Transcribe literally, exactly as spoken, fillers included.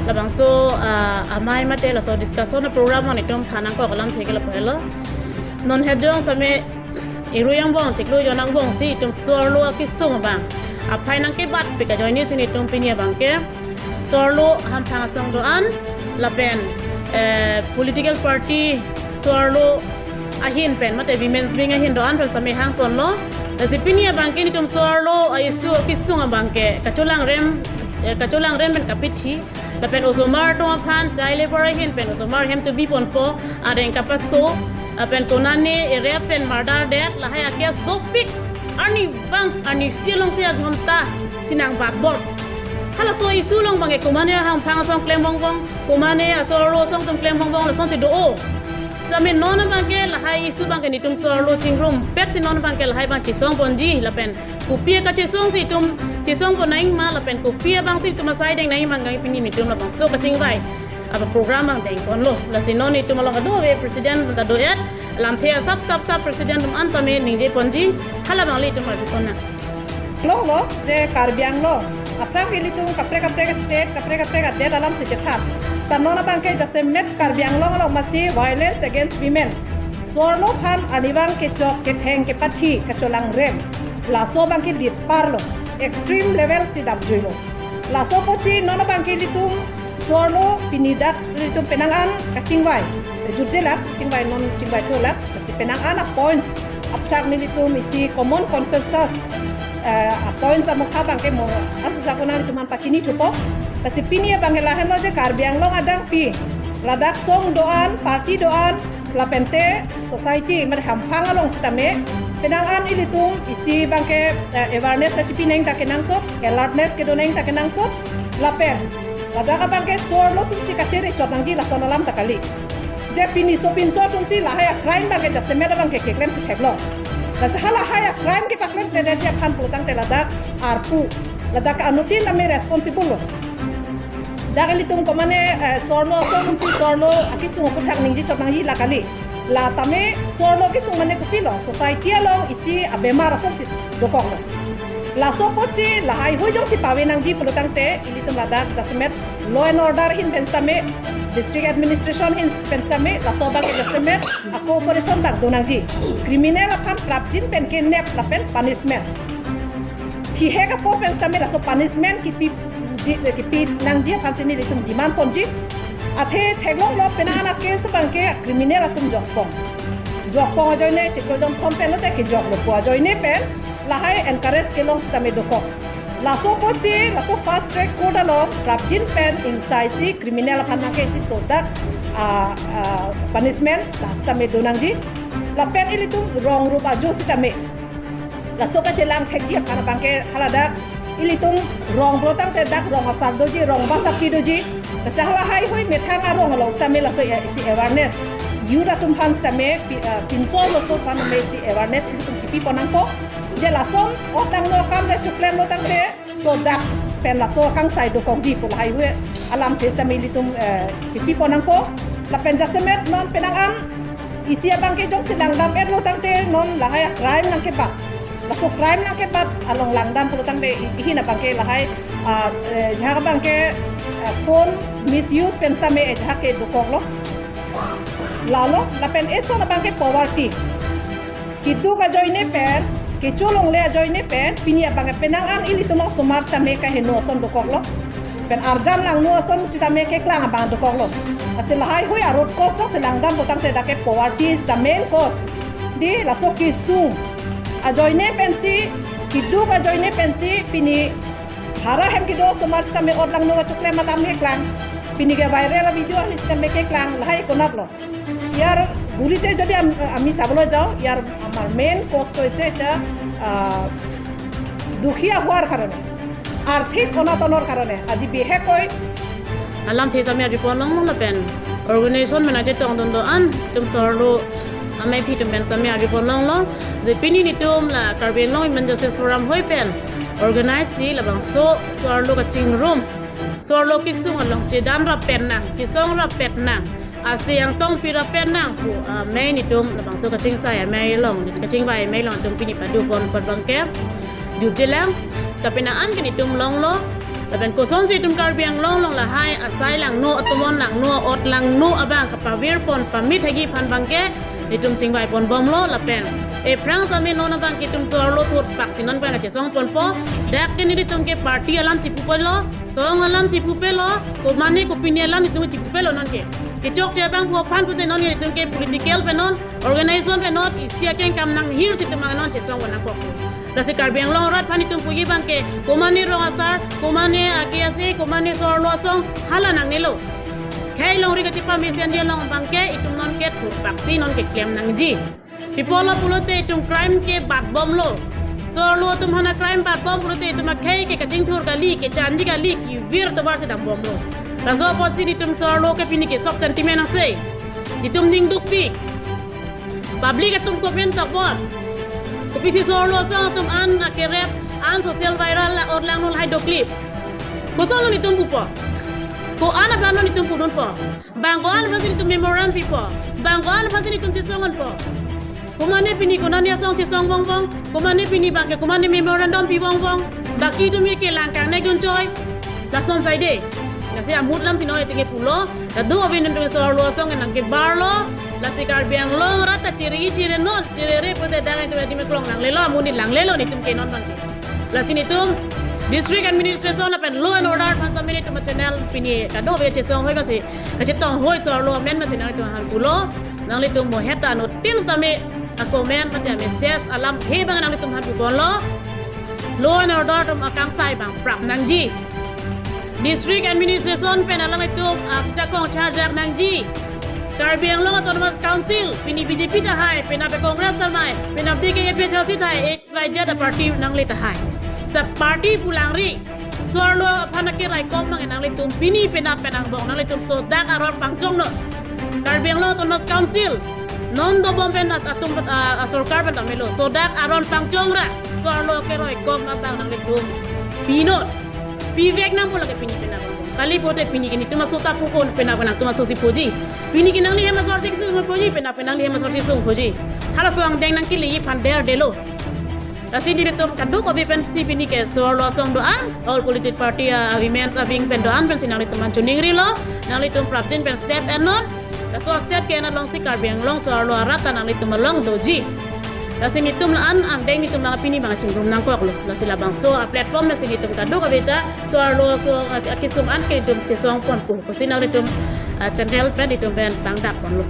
Labangso ah, amei mate laso discussion program nelitum aphan nangkok alamthe ke lapu helo. Non hejong same iru angbong chiklo jon angbongsi itum so-arlo akesung abang aphai nangkebatpik ajoinesi nelitum pini abangke so-arlo hamphang asong do-an lapen eh, political party so-arlo ahin pen mate women's wing ahin do-an pen same hangponlo. Lasi pini abangke nelitum so-arlo a-issue akesung abangke kacholangrem eh, kacholangrem pen kapithi lapen osomar atum aphan child labour ahin pen osomar hem chebiponpo, areng kapaso, lapen konane area pen murder death lahai a-case dopik arnivang arnisi alongsi aghonta si nangbatbom. Halaso issue along abangke komane hamphang asong klembongbong, komane so-arlo asong atum klembongbong lasonsi do-o. Same non abangke lahai issue abangke nelitum so-arlo chingrumpetsi non abangke lahai abang chesongponji lapen kopi kachesongsi itum chesongpon nangma lapen kopi abangsi itum asai deng nangma abang pini nelitum labangso kachingvai aprogram abang dengponlo. Lasi non itum along kadokave president ta do-et, lamthe asap sap sap president atum an tame ningjeponji, hala abang ilitum arjupon nang. Longlo je Karbi Anglong aphrang ilitum kaprek kaprek state kaprek kaprek adet alamsi chethan. Ta non abangke jasemet Karbi Anglong along masi violence against women, so-arlo aphan arnivang kechok ketheng kepathi kacholangrem, laso abangke dit parlo, extreme level si damjuilo. Laso apotsi non abangke ilitum so-arlo pini dak ilitum penang an kachingvai jutjelak, chingvai non chingvaithulo. Lasi penang an a-points aphuthak nelitum isi common consensus eh, a-points amokha abangke mo ansosako nanglitum aphan pachinithupo. Lasi pini abangke lahenlo je Karbi Anglong adang pi ladak song do-an, party do-an, lapente society mate hamphang along sitame penang an ilitum isi abangke eh, awareness kachipi nang ta kenangsot, alertness kedo nang ta kenangsot, lapen ladak abangke so-arlo atumsi kachere chot nangji lason alam ta kali. Je pini sopinso atumsi lahai a-crime abangke jasemet abangke keklemsi theklong. Lasi halahai a-crime kepaklemkledet aphan pulotangte ladak arpu, ladak anuttin tame responsible lo. Dak ilitum komane eh, so-arlo asong atumsi so-arlo akesung aphuthak ningje chot nangji la kali. La tame so-arlo akesung mane kopilo, society along isi abemar asonsi dokoklo. Laso apotsi lahai hui jongsi pave nangji pulotangte ilitum ladak jasemet law and order ahin pen sitame, district administration ahin pen sitame, laso abangke jasemet a-cooperation abang do nangji. Criminal aphan prapjin pen kenep lapen punishment, thihek apo pen sitame laso punishment kipi ji, kipi nangji aphansi nelitum demand ponji. Athe theklonglo penang an a-case abangke criminal atum jokpon, jokpon ajoine chiklo jon thom pen lote kejoklo pu ajoine pen lahai encourage kelong sitame dokok. Laso apotsi laso fast track court along prapjin pen ingsaisi criminal aphan nangkesi sodak ah, ah, punishment la sitame do nangji. Lapen ilitum rong rup ajo sitame laso kachelang thekji aphan abangke haladak ilitum rong pulotangte dak rong asar doji, rong basapi doji. Lasi halahai hui methang arong along sitame laso ya isi awareness, youth atum aphan sitame pi- ah, pinso loso aphan me isi awareness ilitum chipipon nangpo. Je lason otlangno akam le choklemlotangte sodak pen laso akangsai dokokji pu lahai hui alamthe sitame ilitum eh, chipipon nangpo. Lapen jasemet non penang an isi abangke jongsi langdam-etlotangte non lahai a-crime nangkebat, laso crime nangkebat along langdam pulotangte i- ihin abangke lahai ah, eh, jahak abangke eh, phone misuse pen sitame eh, jahak ke dokoklo. Lalo lapen eson abangke poverty, keduk ajoine pen, kecho longle ajoine pen pini abangke penang an ilitum osomar sitame kaheno ason dokoklo. Pen arjan langno ason sitame keklang abang dokoklo. Lasi lahai hui a-root cause jongsi langdam pulotangte dak ke poverty is the main cause. Di laso kesung ajoine pensi, keduk ajoine pensi pini hara hem kedo osomar sitame otlangno kachoklem alam keklang. Pini ke viral a-video ahin sitame keklang, lahai konatlo. ইয়াৰ গুৰিতে যদি আম- আমি চাবলৈ যাওঁ, ইয়াৰ আমাৰ মেইন কষ্ট হৈছে এতিয়া আহ, দুখীয়া হোৱাৰ কাৰণে, আৰ্থিক অনাটনৰ কাৰণে আজি বিশেষকৈ Alamthe sitame arjupon longlo lapen organization pen aje tongdun do-an itum so-arlo amei aphi atum pen sitame arjupon longlo. Je pini nelitum la Karbi Anglong Women Justice Forum hui pen organize si labangso so-arlo kachingrum, so-arlo kesung along chedan rapet nang, chesong rapet nang, asi angtong pi rapet nang pu amei nelitum labangso kachingsai amei along, kachingvai amei along itum pini padopon abangke jutjelang. Tapi nang an ke nelitum longlo. Lapen kosonsi itum Karbi Anglong along lahai asai langno, atomon langno, ot langno abang kapavir pon pamit hagi aphan abangke itum chingvai pon bomlo lapen aphrang same non abangke itum so-arlo thurpak si non abang kachesong ponpo. Dak ke nelitum ke party alam chipupelo, song alam chipupelo, komane kopine alam itum chipupelo non ke. Kechokche abang pu aphan pute non ke itum ke political pen non, organization pen non, isi akeng kam nanghir si itum abang non chesong pon nangkok. Lasi Karbi Anglong arat aphan itum puji abangke, komane rong asar, komane ake ase, komane so-arlo asong, hala nangnelo. Khei longri kachepamesen ji along abangke, itum non ke thurpak si non keklem nangji. Pi apotlo pulote itum crime ke bat bomlo. So-arlo atum aphan a-crime bat bom pulote itum akhei ke kachingthur kali, kechanji kali, kevir tovar si dam bomlo. Laso apotsi nelitum so-arlo ke pini ke sok sentiment angse. Nelitum ning dukpik. Public atum comment tokbom. Kopisi so-arlo asong atum an akerep, an social viral la ot langno lahai dokli. Kosonlo nelitum pupo? Ko-an abang nelitum pudunpo? Bang ko-an aphansi nelitum memorandum pipo? Bang ko-an aphansi nelitum chesong ponpo? Komane pini konane asong chesong bongbong, komane pini abangke komane memorandum pi bongbong, baki atum ke langkang nek dun choi. Lason saide. Lasi amut alam si non itum ke pulo, kadokave nelitum so-arlo asong nangkebarlo, lasi Karbi Anglong arat ta chere-i chere non, cherere pute dang itum adim klong nanglelo, amonit nanglelo nelitum ke non abangke. Lasi nelitum District Administration lapen Law and Order aphan same nelitum channel pini kadokave chesong hoi masi, kachetong hoi so-arlo amen masi nanglitum aphan pulo, nanglitum mohet ta notice tame a-comment mate a-message alam he abang nanglitum aphan puponlo. Law and Order atum akangsai abang prap nangji. District Administration pen alanglitum ajakong charjak nangji. Karbi Anglong Autonomous Council, pini B J P tahai, penap Congress tahai, penap D K A P H L C tahai, X Y Z a-party nangle tahai. Sa party pu langri, so-arlo aphan akeraikom abang nanglitum pini penap pen angbong nanglitum sodak aron pangchongnon. Karbi Anglong Autonomous Council, non dobom pen at-, atum, ah, ah, sorkar pen ta melo. Sodak aron pangchongra, so-arlo akeraikom abang nanglitum pinon. Pivek nangpo lake pini penap angbong. Kali pute pini ke nelitum aso ta pukon penap nangtum aso si puji. Pini ke nangli hem asor si kesung puji, penap nangli hem asor si sung puji. Halaso angdeng nangkeleji aphan derdelo. Lasi nelitum kadokave pensi pini ke so-arlo asong do-an, all political party a-women a-wing pen do-an pensi nanglitum aphan choningrilo, nanglitum prapjin pen step ennon. Laso step ke-en alongsi Karbi Anglong so-arlo arat ta nanglitum along doji. Lasi nelitum la-an angdeng nelitum abang pini abang chingrum nangkoklo. Lasi labangso a-platform pensi nelitum kadokave ta so-arlo aso a-, akesung an ke nelitum chesong ponpo pusi nanglitum, ah, channel pen nelitum pen pangdak ponlo.